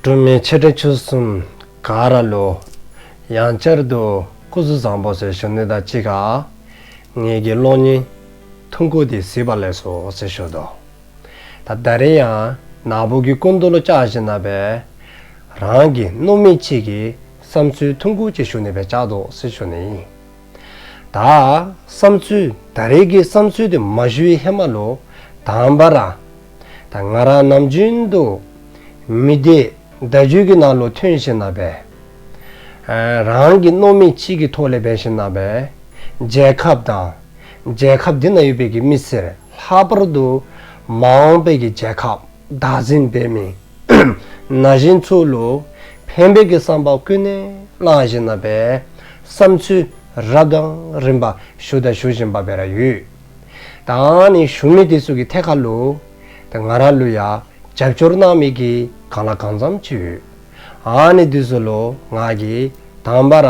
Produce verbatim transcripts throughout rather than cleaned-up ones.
འབྲུག་མི་ཆེ་འབྲིང་ཆུང་གསུམ་ག་ར་ལུ་ཡང་བསྐྱར་དུ་སྐུ་གཟུགས་བཟང་པོ་ཟེར་ཞུ་ནི་དང་གཅིག་ཁར་ངེ་གི་གློག་བརྙན་ཐུང་ཀུ་འདི་གཟིགས་པར་ལེགས་སོ་ཟེར་ཞུ་དོ། ད་ད་རིས་ཡང་ན་བུ་གི་སྐུ་མདུན་ལུ་བཅར་ཞིནམ་ལས་རང་གི་མནོ་མི་ཅིག་གི་བསམ་ཚུལ་ཐུང་ཀུ་ཅིག་ཞུ་ནི་སྦེ་བཅར་དོ་ཟེར་ཞུ་ནི་ཨིན། ད་བསམ་ཚུལ་ད་རིས་ཀྱི་བསམ་ཚུལ་འདི་མ་ཞུ་བའི་ཧེ་མ་ལུ་དང་པ་ར་ད་ང་ར་ནམ་རྒྱུན་དུ་མི་སྡེ་བརྡ་བརྒྱུད་ཀྱི་ནང་ལུ་ཐོན་ཞིནམ་ལས་ཨ་རང་གི་མནོ་མི་ཅིག་གི་ཐོག་ལས་འབད་ཞིནམ་ལས་རྒྱལ་ཁབ་དང་རྒྱལ་ཁབ་འདི་ནང་ཡོད་པའི་གི་མི་སེར་ལྷག་པར་དུ་མ་འོངས་པའི་གི་རྒྱལ་ཁབ་བདག་འཛིན་འབད་མི་ན་གཞོན་ཚུ་ལུ་ཕན་པའི་གི་བསམ་པ་ཀུན་ནས་བླངས་ཞིནམ་ལས་བསམ་ཚུལ་རབ་དང་རིམ་པ་ཞུ་དང་ཞུ་བཞིན་པ་སྦེ་ར་ཡོད། ད་ཨ་ནི་ཞུ་མི་འདི་ཚུ་གི་ཐད་ཁར་ལུ་ད་ང་ར་ལུ་ཡང་རྒྱབ་སྐྱོར་གནང་མི་གི་གང་ལ་གང་འཚམས་ཅིག་ཡོད། ཨ་ནི་འདི་ཚུ་ལུ་ང་གིས་དང་པ་ར་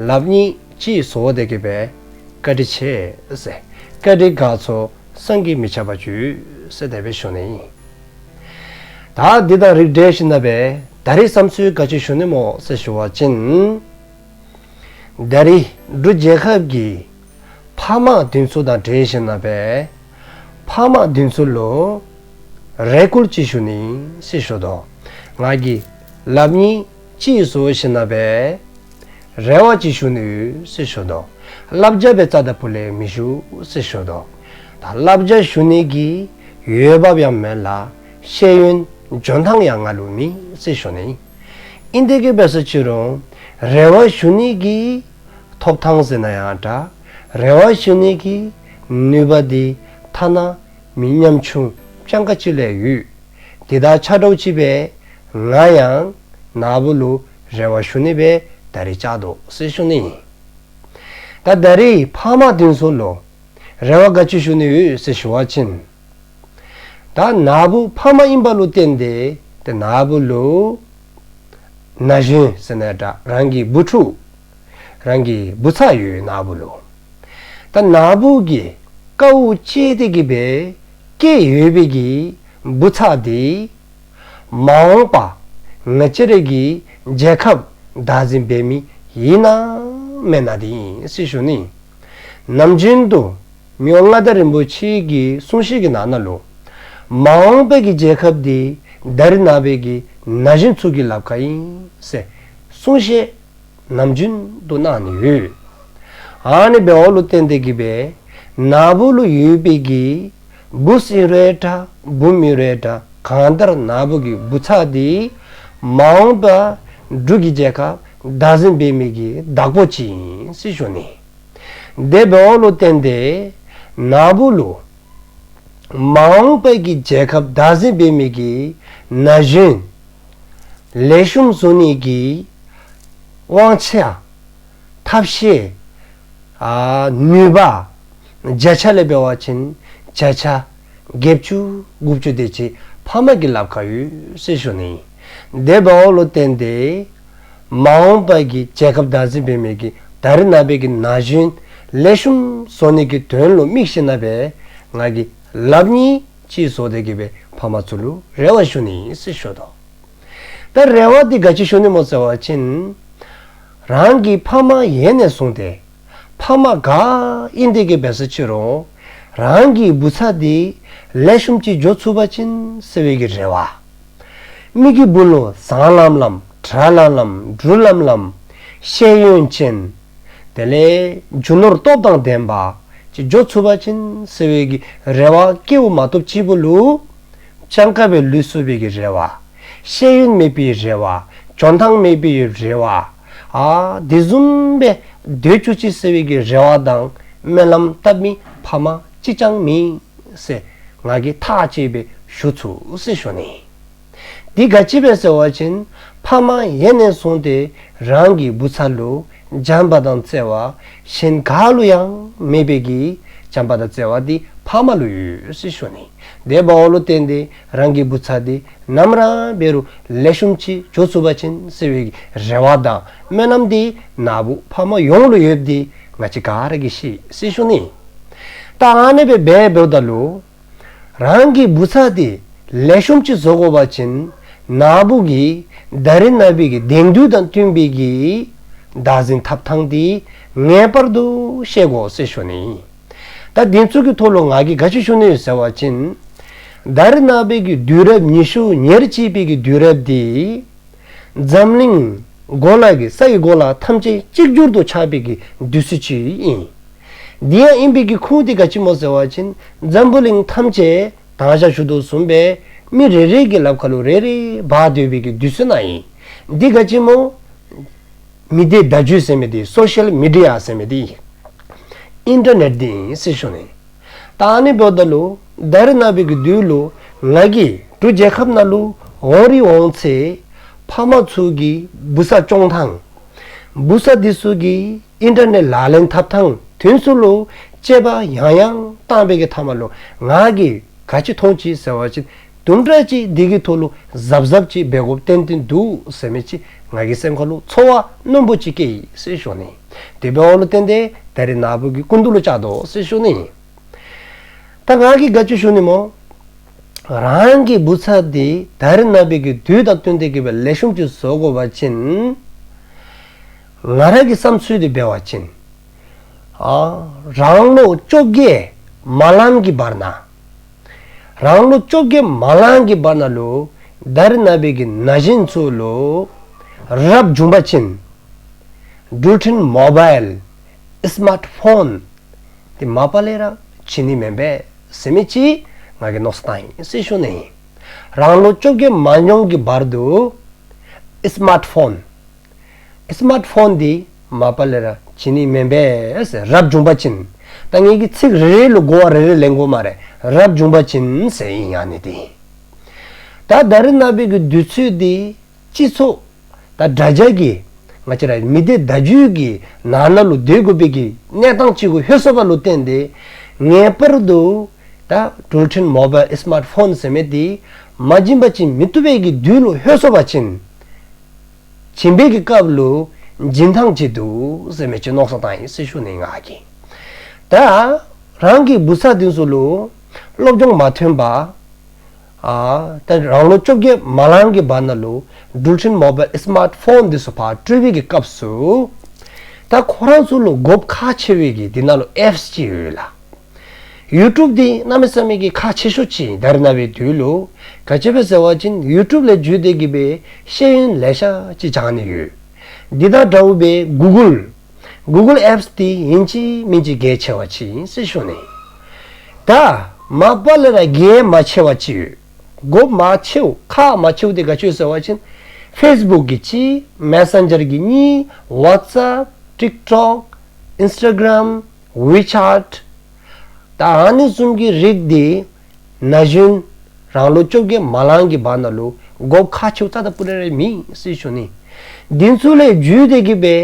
ལགཔ་གཉིས་གཅིག་བཟོ་སྟེ་གི་སྦེ་བཀའ་དྲིན་ཆེ་ཟེར་བཀའ་དྲིན་དགའ་ཚོར་བསམ་གྱིས་མི་ཁྱབ་པ་ཡོད་ཟེར་དེ་སྦེ་ཞུ་ནི་ཨིན། ད་འདི་དང་རིགས་བསྒྲེས་ཞིནམ་ལས་ད་རིས་བསམ་ཚུལ་ག་ཅི་ཞུ་ནི་སྨོ་ཟེར་ཞུ་བ་ཅིན། ད་རིས་འབྲུག་རྒྱལ་ཁབ་ཀྱི་ཕམ་འདི་ཚུ་དང་འབྲེལ་ཞིནམ་ལས་ཕམ་འདི་ཚུ་ལུ་རེ་སྐུལ་ཅིག་ཞུ་ནི་ཟེར་ཞུ་དོ། ང་གིས་ལགཔ་གཉིས་གཅིག་བཟོ་ཞིནམ་ལས་རེ་བ་ཅིག་ཞུ་ནི་ཡོད་ཟེར་ཞུ་དོ། བསླབ་བྱ་སྦེ་རྩ་དང་ཕུ་ལས་མི་ཞུ་ཟེར་ཞུ་དོ། ད་བསླབ་བྱ་ཞུ་ནི་གི་འོས་འབབ་ཡང་མེད་ལ་ཤེས་ཡོན་འཇོན་ཐང་ཡང་ང་ལུ་མེད་ཟེར་ཞུ་ནི། ཨིན་དེ་གི་འབད་ས་ཅི་རུང་རེ་བ་ཞུ་ནི་གི་ཐོབ་ཐང་ཟེར་ན་ཡང་འདྲ་རེ་བ་ཞུ་ནི་གི་ནུས་པ་འདི་ཐ་ན་མི་ཉམ་ཆུང་སྤྱང་ཀ་ཅིག་ལས་ཡོད། དེ་དང་ཆ་འདྲཝ་ཅིག་སྦེ་ང་ཡང་ན་བུ་ལུ་རེ་བ་ཞུ་ནི་སྦེ་ད་རིས་བཅར་དོ་ཟེར་ཞུ་ནི་ཨིན། ད་ད་རིས་ཕམ་འདི་ཚུ་ལུ་རེ་བ་ག་ཅི་ཞུ་ནི་ཡོད་ཟེར་ཞུ་བ་ཅིན། ད་ན་བུ་ཕམ་ཨིན་པ་ལུ་བརྟེན་ཏེ་ཏེ་ན་བུ་ལུ་ན་གཞོན་ཟེར་ན་འདྲ་རང་གི་བུ་ཕྲུག་རང་གི་བུ་ཚ་ཡོད་ན་བུ་ལུ། ད་ན་བུ་གིས་དཀའཝ་སྤྱད་དེ་གི་སྦེ་སྐྱེས་ཡོད་པའི་གི་བུ་ཚ་འདི་མ་འོངས་པ་ང་བཅས་རའི་གི་རྒྱལ་ཁབ་བདག་འཛིན་འབད་མི་ཨིན་ན་མེན་ན་འདི་ཨིན་ཟེར་ཞུ་ནི། ནམ་རྒྱུན་དུ་མི་དབང་མངའ་བདག་རིན་པོ་ཆེ་གི་གསུང་བཤད་ཀྱི་ནང་ན་ལུ་མ་འོངས་པའི་གི་རྒྱལ་ཁབ་འདི་ད་རིས་ནངས་པའི་གི་ན་གཞོན་ཚུ་གི་ལགཔ་ཁར་ཨིན་ཟེར་གསུང་བཤད་ནམ་རྒྱུན་དུ་གནང་ནི་ཡོད། ཨ་ནི་འབདཝ་ལུ་བརྟེན་ཏེ་གི་སྦེ་ན་བུ་ལུ་ཡོད་པའི་གི་བུ་ཨིན་རུང་འདྲ་བུམོ་ཨིན་རུང་འདྲ་གང་ལྟར་ན་བུ་གི་བུ་ཚ་འདི་མ་འོངས་པ་འབྲུག་གི་རྒྱལ་ཁབ་བདག་འཛིན་འབད་མི་གི་བདག་པོ་ཅིག་ཨིན་ཟེར་ཞུ་ནི། དེ་འབདཝ་ལུ་བརྟེན་ཏེ་ན་བུ་ལུ་མ་འོངས་པའི་གི་རྒྱལ་ཁབ་བདག་འཛིན་འབད་མི་གི་ན་གཞོན་ལེགས་ཤོམ་བཟོ་ནི་གི་དབང་ཆ་ཐབས་ཤེས་ཨ་ནུས་པ་བརྒྱ་ཆ་ལས་འབད་བ་ཅིན་བརྒྱ་ཆ་བརྒྱད་ཅུ་དགུ་བཅུ་དེ་ཅིག་ཕམ་གི་ལགཔ་ཁར་ཡོད་ཟེར་ཞུ་ནི། དེ་འབདཝ་ལུ་བརྟེན་ཏེ་མ་འོངས་པའི་གི་རྒྱལ་ཁབ་བདག་འཛིན་འབད་མི་གི་ད་རིས་ནངས་པའི་གི་ན་གཞོན་ལེགས་ཤོམ་བཟོ་ནི་གི་དོན་ལུ་དམིགས་ཞིནམ་ལས་ང་གིས་ལགཔ་གཉིས་གཅིག་བཟོ་སྟེ་གི་སྦེ་ཕམ་ཚུ་ལུ་རེ་བ་ཞུ་ནི་ཟེར་ཞུ་དོ། ད་རེ་བ་འདི་ག་ཅི་ཞུ་ནི་སྨོ་ཟེར་བ་ཅིན་རང་གི་ཕམ་ཡང་ནས་བཟུང་སྟེ་ཕམ་ག་ཨིན་དེ་གི་འབད་ས་ཅི་རུང་རང་གི་བུ་ཚ་འདི་ལེགས་ཤོམ་ཅིག་འགྱོ་ཚུགས་པ་ཅིན་ཟེར་བའི་གི་རེ་བ། མི་གི་བུ་ལུ་བཟང་ལམ་ལམ་དྲག་ལམ་ལམ་འབྲུག་ལམ་ལམ་ཤེས་ཡོན་ཅན་དེ་ལས་རྒྱུ་ནོར་སྟོབས་དང་ལྡན་པ་ཅིག་འགྱོ་ཚུགས་པ་ཅིན་ཟེར་བའི་གི་རེ་བ་སྐྱེཝ་མ་གཏོགས་གཅིག་པོ་ལུ་སྤྱང་ཀ་སྦེ་ལུས་ཚུགས་པའི་གི་རེ་བ། ཤེས་ཡོན་མེད་པའི་རེ་བ། འཇོན་ཐང་མེད་པའི་རེ་བ། ཨ་དེ་བཟུམ་སྦེ་སྡོད་བཅུག་ཅིག་ཟེར་བའི་གི་རེ་བ་དང་སྨོན་ལམ་བཏབ་མི་ཕམ་གཅིག་ཀྱང་མེད་ཟེར་ང་གིས་ཐག་བཅད་སྦེ་ཞུ་ཚུགས་ཟེར་ཞུ་ནི། འདི་ག་ཅི་སྦེ་ཟེར་བ་ཅིན་ཕམ་ཡང་ནས་བཟུང་སྟེ་རང་གི་བུ་ཚ་ལུ་བྱམས་པ་དང་བརྩེ་བ་གཞན་ག་ལུ་ཡང་མེད་པའི་གི་བྱམས་པ་དང་བརྩེ་བ་འདི་ཕམ་ལུ་ཡོད་ཟེར་ཞུ་ནི། དེ་འབདཝ་ལུ་བརྟེན་ཏེ་རང་གི་བུ་ཚ་འདི་ནམ་ར་འབད་རུང་ལེགས་ཤོམ་ཅིག་འགྱོ་ཚུགས་པ་ཅིན་ཟེར་བའི་གི་རེ་བ་དང་སྨོན་ལམ་འདི་ན་བུ་ཕམ་ཡོངས་ལུ་ཡོདཔ་འདི་ང་བཅས་ག་ར་གིས་ཤེས་ཟེར་ཞུ་ནི། ད་ཨ་ནི་སྦེ་འབད་འབདཝ་ད་ལུ་རང་གི་བུ་ཚ་འདི་ལེགས་ཤོམ་ཅིག་བཟོ་དགོ་པ་ཅིན་ ནཱ་བུ་གིས་ད་རེས་ནངས་པའི་གི་དེང་དུས་དང་བསྟུན་པའི་གི་བདག་འཛིན་འཐབ་ཐངས་དེ་ངེས་པར་དུ་ཤེས་དགོ་ཟེར་ཞུ་ནི། ད་དེ་ཚུ་གི་ཐོག་ལུ་ང་གིས་ག་ཅི་ཞུ་ནི་ཡོད་ཟེར་བ་ཅིན། ད་རེས་ནངས་པའི་གི་དུས་རབས་ཉི་ཤུ་ཉེར་གཅིག་པའི་གི་དུས་རབས་དེ་འཛམ་གླིང་གོ་ལ་གི་ས་ཡི་གོ་ལ་ཐམས་ཅད་གཅིག་གྱུར་དུ་ཆགས་པའི་གི་དུས་ཚོད་ཅིག་ཨིན། དེ་ཡང་ཨིན་པའི་གི་ཁུངས་དེ་ག་ཅི་སྨོ་ཟེར་བ་ཅིན་འཛམ་བུ་གླིང་ཐམས་ཅད་ད་ཅི་ཞུ་དོ་བཟུམ་སྦེ་མི་རེ་རེ་གི་ལགཔ་ཁ་ལུ་རེ་རེ་འབག་སྡོད་པའི་གི་དུས་ཚོད་ནང་ཨིན། དེ་ག་ཅི་སྨོ། མི་སྡེ་བརྡ་བརྒྱུད་ཟེར་མི་དེ་སོ་ཤལ་མི་ཌི་ཡ་ཟེར་མི་དེ་ཨིན། ཨིན་ཊར་ནེཊ་དེ་ཨིན་ཟེར་ཞུ་ནི། ད་ཨ་ནི་འབདཝ་ད་ལུ་ད་རེས་ནངས་པའི་གི་དུས་ལུ་ང་གིས་འབྲུག་རྒྱལ་ཁབ་ནང་ལུ་འོང་རི་འོང་ཚེ་ཕ་མ་ཚུ་གིས་བུ་ཚ་སྐྱོང་ཐངས། བུ་ཚ་དེ་ཚུ་གིས་ཨིན་ཊར་ནེཊ་ལག་ལེན་འཐབ་ཐངས་དེ་ཚུ་ལུ་དཔྱད་པ་ཡང་ཡང་བཏང་པའི་གི་མཐའ་མ་ལུ་ང་གིས་ག་ཅི་མཐོང་ཅི་ཟེར་བ་ཅིན་དུམ་གྲ་ཅིག་དེ་གི་ཐོག་ལུ་གཟབ་གཟབ་ཅིག་འབད་དགོཔ་ཏན་ཏན་འདུག་ཟེར་མི་ཅིག་ང་གི་སེམས་ཁ་ལུ་ཚོར་བ་རྣོན་པོ་ཅིག་སྐྱེས་ཡི་ཟེར་ཞུ་ནི། དེ་འབདཝ་ལུ་བརྟེན་ཏེ་ད་རེས་ནཱ་བུ་གི་སྐུ་མདུན་ལུ་བཅར་དོ་ཟེར་ཞུ་ནི། ད་ང་གིས་ག་ཅི་ཞུ་ནི་སྨོ། རང་གི་བུ་ཚ་དེ་ད་རེས་ནངས་པའི་གི་དུས་དང་བསྟུན་ཏེ་གི་སྦེ་ལེགས་ཤོམ་ཅིག་བཟོ་དགོ་པ་ཅིན་ང་ར་གི་བསམ་ཚུལ་དེ་འབད་བ་ཅིན། ཨ་རང་ལོ་བཅོ་བརྒྱད་མ་ལང་གི་བར་ན། རང་ལོ་བཅོ་བརྒྱད་མ་ལང་གི་བར་ན་ལུ་ད་རེས་ནངས་པའི་གི་ན་གཞོན་ཚུ་ལུ་རབ་བྱུང་པ་ཅིན་འགྲུལ་འཕྲིན་མོ་བཱའིལ་སི་མཱརཊ་ཕོན་དེ་མ་པ་ལས་ར་བྱིན་ནི་མེན་པས་ཟེར་མི་ཅིག་ང་གིས་མནོ་བསམ་བཏང་ཡི་ཟེར་ཞུ་ནི། རང་ལོ་བཅོ་བརྒྱད་མ་ལང་གི་བར་དུ་སི་མཱརཊ་ཕོན་སི་མཱརཊ་ཕོན་དེ་མ་པ་ལས་ར་བྱིན་ནི་མེན་པས་ཟེར། རབ་བྱུང་པ་ཅིན། ད་ངེ་གི་ཚིག་རེ་རེ་ལུ་གོ་བ་རེ་རེ་ལེན་དགོ་སྨ་རེ། རབ་བྱུང་པ་ཅིན་ཟེར་ཨིན་ཡ་ནི་དེ། ད་ད་རེས་ནངས་པའི་གི་དུས་ཚོད་དེ་སྤྱི་ཚོགས་ད་དྲ་རྒྱ་གི་ང་བཅས་ར་མི་སྡེ་བརྡ་བརྒྱུད་ཀྱི་ནང་ན་ལུ་སྡོད་དགོ་པའི་གི་གནས་སྟངས་ཅིག་གུ་ལྷོད་སོང་བ་ལུ་བརྟེན་ཏེ་ངེས་པར་དུ་ད་འགྲུལ་འཕྲིན་མོ་བཱའིལ་སི་མཱརཊ་ཕོན་ཟེར་མི་དེ་མ་བྱིན་པ་ཅིན་མི་བཏུབ་པའི་གི་དུས་ལུ་ལྷོད་སོང་བ་ཅིན། བྱིན་པའི་གི་སྐབས་ལུ་བྱིན་ཐངས་ཅིག་འདུག་ཟེར་མི་ཅིག་མནོ་བསམ་བཏང་ཡི་ཟེར་ཞུ་ནི་ང་གིས། ད་རང་གི་བུ་ཚ་དེ་ཚུ་ལུ་སློབ་སྦྱོང་མ་ཐོན་པར་ཨ་ད་རང་ལོ་བཅོ་བརྒྱད་མ་ལང་གི་བར་ན་ལུ་འགྲུལ་འཕྲིན་མོ་བཱའིལ་སི་མཱརཊ་ཕོན་དེ་ཚུ་ཕར་སྤྲོད་པའི་གི་སྐབས་སུ་ད་ཁོ་ར་ཚུ་ལུ་དགོཔ་ཁག་ཆེ་བའི་གི་དེ་ནང་ལུ་ཨེཔསི་ཅིག་ཡོད་ལགས། ཡུ་ཊུབ་དེ་གནམ་མེད་ས་མེད་ཀྱི་ཁག་ཆེ་ཤོས་ཅིག་ཨིན། ད་རེས་ནངས་པའི་དུས་ལུ་ག་ཅི་སྦེ་ཟེར་བ་ཅིན་ཡུ་ཊུབ་ལས་བརྒྱུད་དེ་གི་སྦེ་ཤེས་ཡོན་ལེ་ཤ་ཅིག་སྦྱང་ནི་ཡོད། དེ་དང་འདྲཝ་སྦེ་གུ་གཱལ་གུ་གཱལ་ཨེཔསི་དེ་ཨིན་ཅི་མིན་ཅི་གལ་ཆེ་བ་ཅིག་ཨིན་ཟེར་ཞུ་ནི། ད་མ་པ་ལས་ར་གལ་མ་ཆེ་བ་ཅིག་ཡོད། དགོཔ་མ་ཆེཝ་ཁག་མ་ཆེཝ་དེ་ག་ཅི་ཡོད་ཟེར་བ་ཅིན་ཕེསི་བུཀ་གི་གཅིག་མེ་སེན་ཇར་གི་གཉིས་ཝཊས་ཨེཔ་ཊིག་ཊོག་ཨིནསི་ཊ་གརམ་ཝི་ཅེཊ། ད་ཨ་ནི་བཟུམ་གྱི་རིགས་དེ་ན་གཞོན་རང་ལོ་བཅོ་བརྒྱད་མ་ལང་གི་བར་ན་ལུ་དགོཔ་ཁག་ཆེཝ་རྩ་དང་སྤུ་ར་ར་མེད་ཟེར་ཞུ་ནི། དེ་ཚུ་ལས་བརྒྱུད་དེ་གི་སྦེ་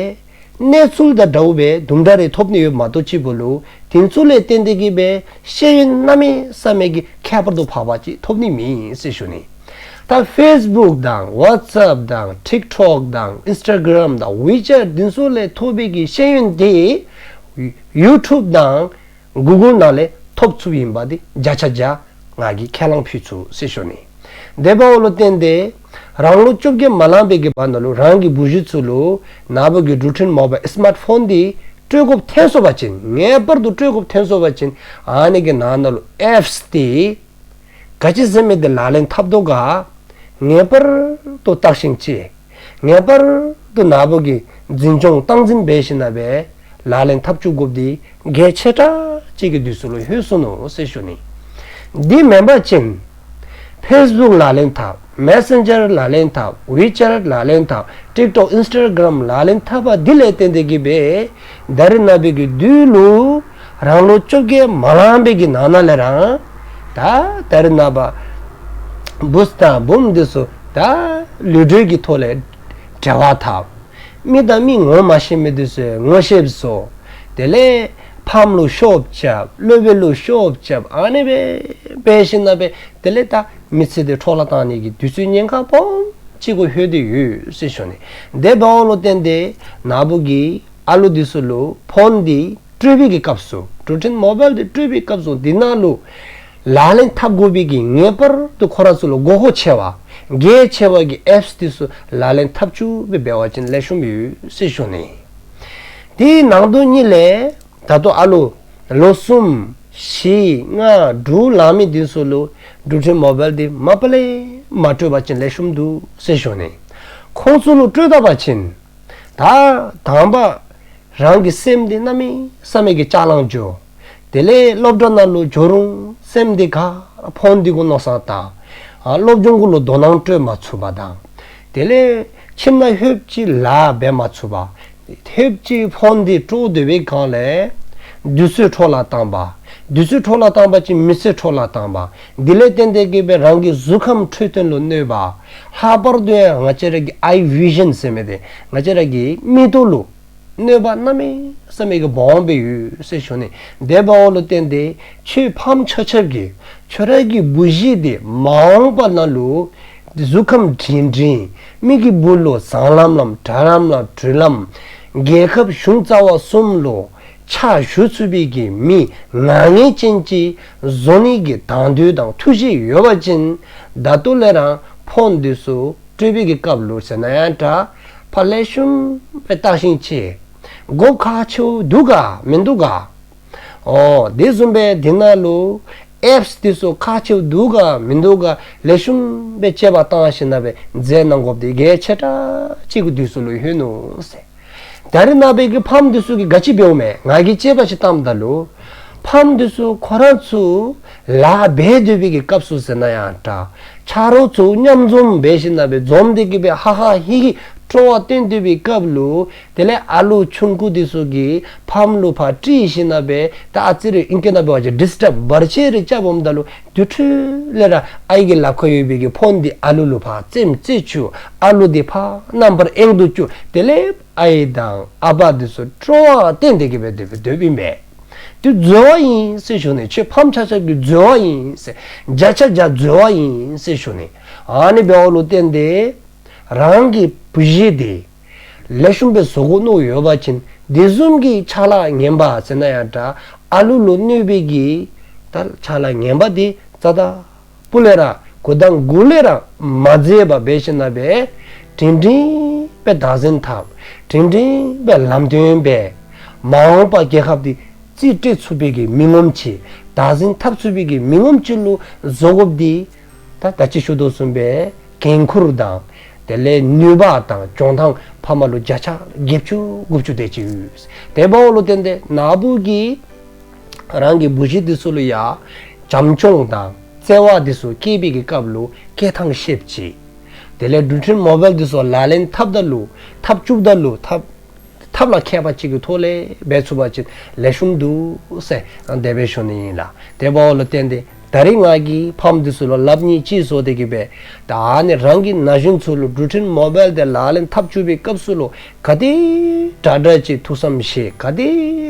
གནས་ཚུལ་དང་འདྲཝ་སྦེ་དུམ་གྲ་རེ་ཐོབ་ནི་ཡོད་མ་གཏོགས་ཅིག་པོ་ལུ་དེ་ཚུ་ལས་བརྟེན་ཏེ་གི་སྦེ་ཤེས་ཡོན་གནམ་མེད་ས་མེད་ཀྱི་ཁྱད་པར་དུ་འཕགས་པ་ཅིག་ཐོབ་ནི་མེད་ཟེར་ཞུ་ནི། ད་ཕེསི་བུཀ་དང་ཝཊས་ཨེཔ་དང་ཊིག་ཊོག་དང་ཨིནསི་ཊ་གརམ་དང་ཝི་ཅེཊ་དེ་ཚུ་ལས་ཐོབ་པའི་གི་ཤེས་ཡོན་དེ་ཡུ་ཊུབ་དང་གུ་གཱལ་ནང་ལས་ཐོབ་ཚུགསཔ་ཨིནམ་དེ་བརྒྱ་ཆ་བརྒྱ་ང་གིས་ཁས་བླངས་ཕུལ་ཚུགས་ཟེར་ཞུ་ནི། དེ་འབདཝ་ལུ་བརྟེན་ཏེ་རང་ལོ་བཅོ་བརྒྱད་མ་ལང་པའི་གི་བར་ན་ལུ་རང་གི་བུ་གཞི་ཚུ་ལུ་ནཱ་བུ་གི་འགྲུལ་འཕྲིན་མོ་བཱའིལ་སི་མཱརཊ་ཕོན་དེ་སྤྲོད་དགོཔ་ཐོན་སོང་བ་ཅིན་ངེས་པར་དུ་སྤྲོད་དགོཔ་ཐོན་སོང་བ་ཅིན་ཨ་ནི་གི་ནང་ན་ལུ་ཨེཔསི་དེ་ག་ཅི་ཟེར་མི་དེ་ལག་ལེན་འཐབ་དོ་ག་ངེས་པར་དུ་བརྟག་ཞིབ་ཅིག་ངེས་པར་དུ་ནཱ་བུ་གིས་འཛིན་སྐྱོང་སྟངས་འཛིན་འབད་ཞིནམ་ལས་ལག་ལེན་འཐབ་བཅུག་དགོཔ་དེ་གལ་ཆེ་དྲགས་ཅིག་གི་དུས་སུ་ལུ་ལྷོད་སོ་ནུག་ཟེར་ཞུ་ནི། དེ་མེན་པ་ཅིན་ཕེསི་བུཀ་ལག་ལེན་འཐབ། མེ་སེན་ཇར་ལག་ལེན་འཐབ། ཝི་ཅེཊ་ལག་ལེན་འཐབ། ཊིག་ཊོག་ཨིནསི་ཊ་གརམ་ལག་ལེན་འཐབ་པ་དེ་ལས་བརྟེན་ཏེ་གི་སྦེ་ད་རེས་ནངས་པའི་གི་དུས་ལུ་རང་ལོ་བཅོ་བརྒྱད་མ་ལང་པའི་གི་ནང་ན་ལས་ར་ད་ད་རེས་ནངས་པ་བུཚ་དང་བུམོ་དེ་ཚུ་ད་ལུས་འབྲེལ་གྱི་ཐོག་ལས་འབྲེལ་བ་འཐབ། མི་དང་མི་ངོ་མ་ཤེས་མི་དེ་ཚུ་ངོ་ཤེསཔ་བཟོ། དེ་ལས་ཕམ་ལུ་ཤོབ་རྐྱབ། སློབ་དཔོན་ལུ་ཤོབ་རྐྱབ། ཨ་ནི་སྦེ་འབད་ཞིནམ་ལས་དེ་ལས་ད་མི་ཚེ་དེ་འཕྲོ་བརླག་བཏང་ནི་གི་དུས་ཚོད་ཉེན་ཁ་སྦོམ་ཅིག་གུ་ལྷོད་དེ་ཡོད་ཟེར་ཞུ་ནི། དེ་འབདཝ་ལུ་བརྟེན་ཏེ་ནཱ་བུ་གིས་ཨ་ལུ་དེ་ཚུ་ལུ་ཕོན་དེ་སྤྲོད་པའི་གི་སྐབས་སུ་འགྲུལ་འཕྲིན་མོ་བཱའིལ་དེ་སྤྲོད་པའི་སྐབས་སུ་དེ་ནང་ལུ་ལག་ལེན་འཐབ་དགོ་པའི་གི་ངེས་པར་དུ་ཁོ་ར་ཚུ་ལུ་དགོས་མཁོ་ཆེ་བ། གལ་ཆེ་བ་གི་ཨེཔསི་འདི་ཚུ་ལག་ལེན་འཐབ་བཅུག་སྦེ་འབད་བ་ཅིན་ལེགས་ཤོམ་ཡོད་ཟེར་ཞུ་ནི། དེའི་ནང་དོན་གཉིས་ལས་ད་ལྟོ་ཨ་ལོ་ལོ་གསུམ་བཞི་ལྔ་དྲུག་ལང་མི་འདི་ཚུ་ལུ་འགྲུལ་འཕྲིན་མོ་བཱའིལ་འདི་མ་པ་ལས་མ་སྤྲོད་པ་ཅིན་ལེགས་ཤོམ་འདུག་ཟེར་ཞུ་ནི། ཁོང་ཚུ་ལུ་སྤྲོད་ད་པ་ཅིན་ད་དང་པ་རང་གི་སེམས་འདི་གནམ་མེད་ས་མེད་ཀྱི་ཅ་ལང་འགྱོ། དེ་ལས་སློབ་གྲྭ་ནང་ལུ་འགྱོ་རུང་སེམས་འདི་ག་ར་ཕོན་འདི་གུ་མནོ་བསམ་བཏང་། ཨ་སློབ་སྦྱོང་གུ་ལུ་དོ་སྣང་སྤྲོད་མ་ཚུགས་པ་དང་། དེ་ལས་ཁྱིམ་ནང་ལྷོདཔ་ཅིག་ལཱ་འབད་མ་ཚུགས་པ། ལྷོདཔ་ཅིག་ཕོན་འདི་དཀྲོག་སྡོད་པའི་སྒང་ལས་དུས་ཚོད་འཕྲོ་བརླག་བཏང་པ། དུས་ཚོད་འཕྲོ་བརླག་བཏང་པ་ཅིན་མི་ཚེ་འཕྲོ་བརླག་བཏང་པ། འདི་ལས་བརྟེན་ཏེ་གི་སྦེ་རང་གི་གཟུགས་ཁམས་འཕྲོད་བསྟེན་ལུ་གནོད་པ། ལྷག་པར་དུ་ཡང་ང་བཅས་ར་གི་ཨའི་བི་ཞཱན་ཟེར་མི་འདི་ང་བཅས་ར་གི་མིག་ཏོ་ལུ་གནོད་པ་གནམ་མེད་ས་མེད་ཀྱི་སྦོམ་སྦེ་ཡོད་ཟེར་ཞུ་ནི། དེ་འབདཝ་ལུ་བརྟེན་ཏེ་ཁྱོད་ཕམ་ཆ་ཁྱབ་ཀྱིས་ཁྱོད་ར་གི་བུ་གཞི་འདི་མ་འོངས་པ་ནང་ལུ་གཟུགས་ཁམས་སྒྲིང་སྒྲིང་མི་གི་བུ་ལུ་བཟང་ལམ་ལམ་དྲང་ལམ་ལམ་འགྲུལ་ལམ་རྒྱལ་ཁབ་གཞུང་རྩ་བ་གསུམ་ལུ་ཕྱག་ཞུ་ཚུགས་པའི་གི་མི་ངར་ངན་ཅན་ཅིག་བཟོ་ནི་གི་དང་འདོད་དང་ཐུགས་བཞེད་ཡོད་པ་ཅིན་ད་ལྟོ་ལས་ར་ཕོན་འདི་ཚུ་སྤྲོད་པའི་གི་སྐབས་ལུ་ཟེར་ན་ཡང་འདྲ། ཕར་ལེགས་ཤོམ་སྦེ་བརྟག་ཞིབ་བྱས། དགོཔ་ཁག་ཆེཝ་འདུག་ག་མིན་འདུག་ག། ཨོ་དེ་བཟུམ་སྦེ་འདི་ནང་ལུ་ཨེཔསི་འདི་ཚུ་ཁག་ཆེཝ་འདུག་ག་མིན་འདུག་ག་ལེགས་ཤོམ་སྦེ་དཔྱད་པ་བཏང་ཞིནམ་ལས་མཛད་གནང་དགོཔ་འདི་གལ་ཆེ་དྲགས་ཅིག་གི་དུས་སུ་ལུ་ལྷོད་ནུག་ཟེར། ད་རེས་ནངས་པའི་གི་ཕམ་འདི་ཚུ་གིས་ག་ཅི་འབདཝ་མས། ང་གིས་དཔྱད་པ་ཅིག་བཏངམ་ད་ལུ་ཕམ་འདི་ཚུ་ཁོ་ར་ཚུ་ལཱ་འབད་སྡོད་པའི་གི་སྐབས་སུ་ཟེར་ན་ཡང་འདྲ། ཆ་རོགས་ཚུ་མཉམ་འཛོམས་འབད་ཞིནམ་ལས་འཛོམས་ཏེ་གི་སྦེ་ཧ་ཧ་ཧི་ཧི་སྤྲོ་བ་བསྟན་སྡོད་པའི་སྐབས་ལུ་དེ་ལས་ཨ་ལུ་ཆུང་ཀུ་འདི་ཚུ་གིས་ཕམ་ལུ་ཕར་དཀྲིས་ཞིནམ་ལས་ད་ཨ་ཙི་རེ་ཨིང་སྐད་ནང་འབད་བ་ཅིན་ཌིསི་ཊབ་བར་ཆད་རེ་རྐྱབ་འོངམ་ད་ལུ་དེ་འཕྲོ་ལས་ར་ཨའི་གི་ལགཔ་ཁར་ཡོད་པའི་གི་ཕོན་འདི་ཨ་ལུ་ལུ་ཕར་རྩེདམོ་རྩེ་བཅུག། ཨ་ལུ་འདི་ཕར་རྣམ་པར་གཡེང་དུ་བཅུག། དེ་ལས་ཨའི་དང་ཨ་པ་འདི་ཚུ་སྤྲོ་བ་བསྟན་ཏེ་གི་སྦེ་སྡོད་སྡོདཔ་ཨིན་པས། དེ་འཛོལ་བ་ཨིན་ཟེར་ཞུ་ནི། ཁྱོད་ཕམ་ཆ་ཁྱབ་ཀྱིས་འཛོལ་བ་ཨིན་ཟེར། བརྒྱ་ཆ་བརྒྱ་འཛོལ་བ་ཨིན་ཟེར་ཞུ་ནི། ཨ་ནི་འབདཝ་ལུ་བརྟེན་ཏེ་རང་གི་བུ་གཞི་འདི་ལེགས་ཤོམ་སྦེ་བཟོ་དགོ་མནོ་ཡོད་པ་ཅིན་དེ་བཟུམ་གྱི་ཆ་ལག་ངན་པ་ཟེར་ན་ཡང་འདྲ། ཨ་ལུ་ལུ་གནོད་པའི་གི་ད་ཆ་ལག་ངན་པ་འདི་རྩ་དང་སྤུ་ལས་ར་འགོ་དང་འགོ་ལས་ར་མ་མཛད་པར་འབད་ཞིནམ་ལས་སྒྲིང་སྒྲིང་སྦེ་བདག་འཛིན་འཐབ། སྒྲིང་སྒྲིང་སྦེ་ལམ་སྟོན་འབད། མ་འོངས་པ་རྒྱལ་ཁབ་འདི་རྩིས་སྤྲོད་ཚུགས་པའི་གི་མི་ངོམ་ཅིག་བདག་འཛིན་འཐབ་ཚུགས་པའི་གི་མི་ངོམ་ཅིག་ལུ་བཟོ་དགོཔ་འདི་ད་ད་ཅི་ཞུ་དོ་བཟུམ་སྦེ་འགན་ཁུར་དང་དེ་ལས་ནུས་པ་དང་འཇོན་ཐང་ཕ་མ་ལུ་བརྒྱ་ཆ་བརྒྱད་ཅུ་དགུ་བཅུ་དེ་ཅིག་ཡོད། དེ་འབདཝ་ལུ་བརྟེན་ཏེ་ན་བུ་གིས་རང་གི་བུ་གཞི་འདི་ཚུ་ལུ་ཡང་བྱམས་སྐྱོང་དང་བརྩེ་བ་འདི་ཚུ་བསྐྱེད་པའི་གི་སྐབས་ལུ་བསྐྱེད་ཐངས་ཤེསཔ་ཅིག། དེ་ལས་འགྲུལ་འཕྲིན་མོ་བཱའིལ་འདི་ཚུ་ལག་ལེན་འཐབ་ད་ལུ་འཐབ་བཅུག་ད་ལུ་འཐབ་ཐབས་ལ་མཁས་པ་ཅིག་གི་ཐོག་ལས་འབད་ཚུགས་པ་ཅིན་ལེགས་ཤོམ་འདུག་ཟེར་དེ་སྦེ་ཞུ་ནི་ཨིན་ལགས། དེ་འབདཝ་ལུ་བརྟེན་ཏེ་ད་རིས་ང་གིས་ཕམ་འདི་ཚུ་ལུ་སླབ་ནི་ཅིག་བཟོ་སྟེ་གི་སྦེ་ད་ཨ་ནི་རང་གི་ན་གཞོན་ཚུ་ལུ་འགྲུལ་འཕྲིན་མོ་བཱའིལ་འདི་ལག་ལེན་འཐབ་བཅུག་པའི་སྐབས་སུ་ལུ་ག་དེ་དྲག་དྲག་ཅིག་ཐུགས་བསམ་བཞེས། ག་དེ་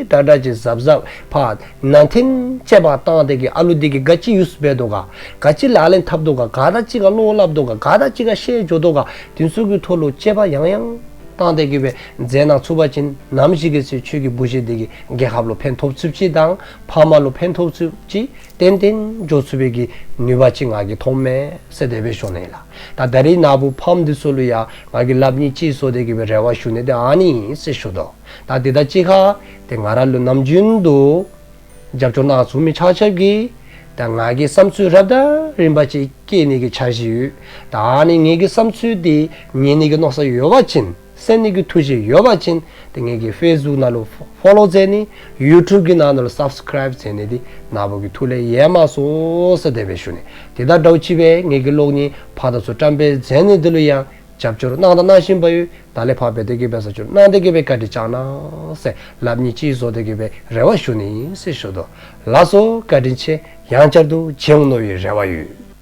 དྲག་དྲག་ཅིག་གཟབ་གཟབ་ཕར་ནན་ཏན་དཔྱད་པ་བཏང་སྟེ་གི་ཨ་ལུ་འདི་གིས་ག་ཅི་ཡུས་འབད་དོ་ག། ག་ཅི་ལག་ལེན་འཐབ་དོ་ག། ག་དང་གཅིག་ཁར་བློ་སླབ་དོ་ག། ག་དང་གཅིག་ཁར་བཤད་འགྱོ་དོ་ག། དེ་ཚུ་གི་ཐོག་ལུ་དཔྱད་པ་ཡང་ཡང་བཏང་སྟེ་གི་སྦེ་མཛད་གནང་ཚུགས་པ་ཅིན་ནམ་ཞིག་གི་ཚེ་ཁྱོད་ཀྱི་བུ་གཞི་འདི་གིས་རྒྱལ་ཁབ་ལུ་ཕན་ཐོགས་ཚུགསཔ་ཅིག་དང་ཕ་མ་ལུ་ཕན་ཐོགས་ཚུགསཔ་ཅིག་ཏན་ཏན་འགྱོ་ཚུགས་པའི་གི་ནུས་པ་ཅིག་ང་གིས་མཐོངམ་མས་ཟེར་དེ་སྦེ་ཞུ་ནི་ལགས། ད་ད་རིས་ན་བུ་ཕམ་འདི་ཚུ་ལུ་ཡང་ང་གིས་སླབ་ནི་ཅིག་བཟོ་སྟེ་གི་སྦེ་རེ་བ་ཞུ་ནི་འདི་ཨ་ནི་ཨིན་ཟེར་ཞུ་དོ། ད་འདི་དང་གཅིག་ཁར་ཏེ་ང་ར་ལུ་ནམ་རྒྱུན་དུ་རྒྱབ་སྐྱོར་གནང་ཚུགས་མི་ཆ་ཁྱབ་ཀྱིས་ད་ང་གི་བསམ་ཚུལ་རབ་དང་རིམ་པ་ཅིག་བསྐྱལ་ནི་གི་འཆར་གཞི་ཡོད། ད་ཨ་ནི་ངེ་གི་བསམ་ཚུལ་འདི་ཉན་ནི་གི་མནོ་བསམ་ཡོད་པ་ཅིན་གསན་ནི་གི་ཐུགས་བཞེད་ཡོད་པ་ཅིན་ཏེ་ངེ་གི་ཕེསི་བུཀ་ནང་ལུ་ཕོ་ལོ་མཛད་ནི་ཡུ་ཊུབ་གི་ནང་ལུ་སབ་སི་ཀརའིབ་མཛད་ནི་འདི་ན་བུ་གི་ཐུགས་ལས་ཡལ་མ་སོང་ཟེར་དེ་སྦེ་ཞུ་ནི། དེ་དང་འདྲཝ་ཅིག་སྦེ་ངེ་གི་གློག་བརྙན་ཕར་དང་ཚུར་བཀྲམ་སྤེལ་མཛད་ནི་འདི་ལུ་ཡང་རྒྱབ་སྐྱོར་གནང་དང་གནང་བཞིན་པ་ཡོད། ད་ལས་ཕར་འབད་དེ་གི་སྦེ་རྒྱབ་སྐྱོར་གནང་སྟེ་གི་སྦེ་བཀའ་དྲིན་བསྐྱང་གནང་ཟེར་སླབ་ནི་ཅིག་བཟོ་སྟེ་གི་སྦེ་རེ་བ་ཞུ་ནི་ཨིན་ཟེར་ཞུ་དོ། ལགས་སོ་བཀའ་དྲིན་ཆེ། ཡང་བསྐྱར་དུ་མཇལ་འོང་མནོ་བའི་རེ་བ་ཡོད།